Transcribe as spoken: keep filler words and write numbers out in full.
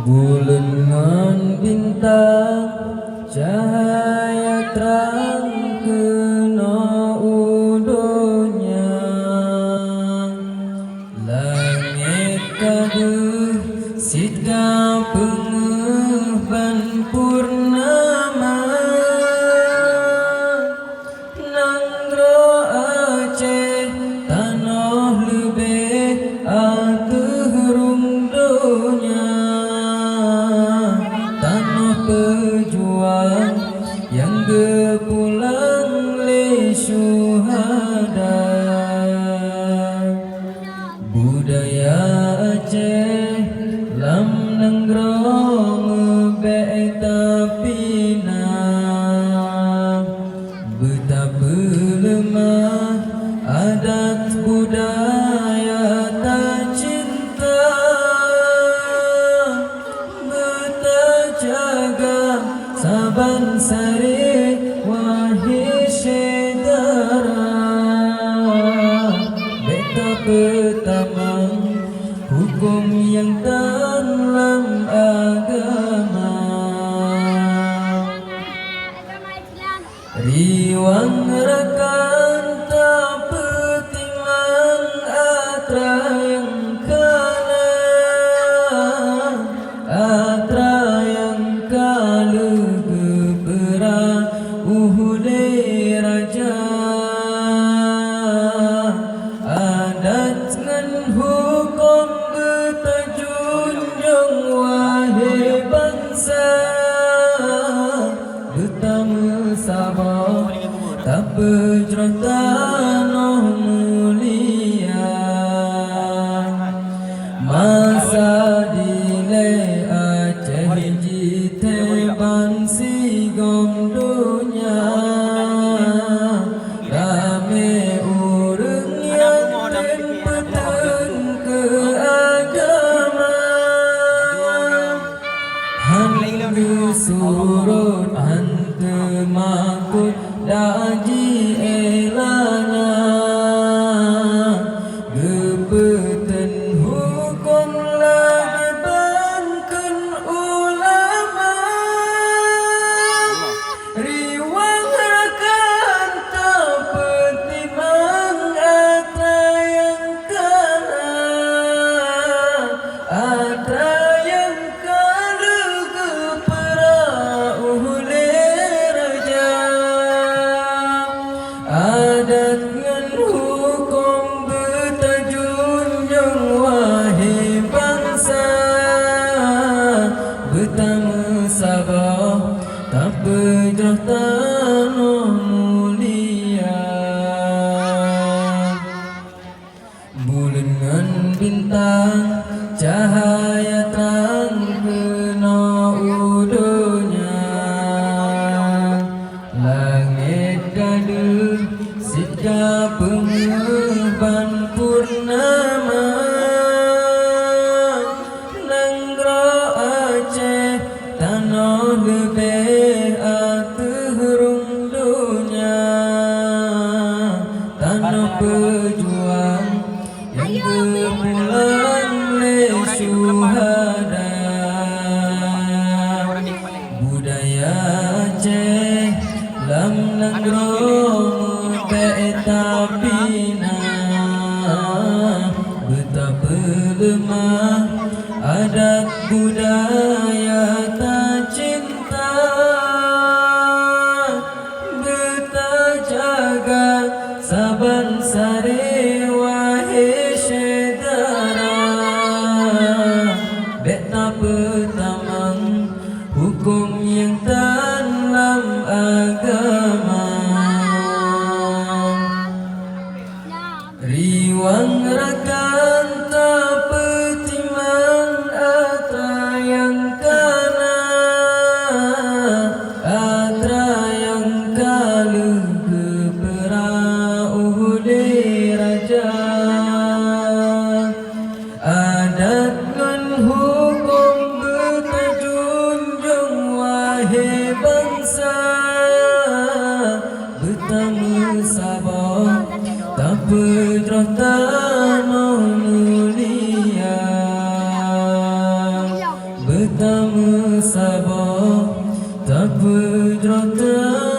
Buleuen ngon bintang cahya trang keunoe u donya. Langét ka deuh cit ka peungeuh ban purnama. Nanggroe Aceh tanoh leubeh ateueh rhueng donya, tanoh peujuang nyang geupulang lé syuhada. Budaya Aceh lam nanggroe meubèk tapina, beutapeuleumah adat budaya tacinta. Beutajaga saban sari, wahé syedara, bèk tapeutamong huköm nyang tan lam agama. Riwang rakan tapeutimang atra nyang kana, atra nyang ka lheueh geupeura ulèe raja. Adat ngon huköm beutajunjung, wahé bansa, beutameusaboh, tapeujroh tanoh mulia. Masa dilèe Aceh jithèe ban sigom donya, ramè ureueng nyang tem peuteun keu agama. Han geusurot, han teumakot, dak jiéla nyan. Geupeuteun huköm lagèe ban kheun ulama. Riwang rakan tapeutimang atra nyang kana, atra nyang ka lheueh geupeura ulèe raja. Adat ngon huköm beutajunjung, wahé bansa, beutameusaboh, tapeujroh tanoh mulia. Buleuen ngon bintang cahya trang keunoe u donya. Langét ka deuh cit ka peungeuh ban purnama. Nanggroe Aceh tanoh leubeh ateueh rhueng donya, tanoh peujuang nyang geupulang lé syuhada. Budaya Aceh lam nanggroe meubèk tapina, beutapeuleumah adat budaya tacinta. Beutajaga saban sari, wahé syedara, bèk tapeutamong huköm nyang tan lam agama. Riwang rakan tapeutimang atra nyang kana, atra nyang ka lheueh geupeura ulèe raja. Adat ngon huköm beutajunjung, Tameusaboh, tapeudroe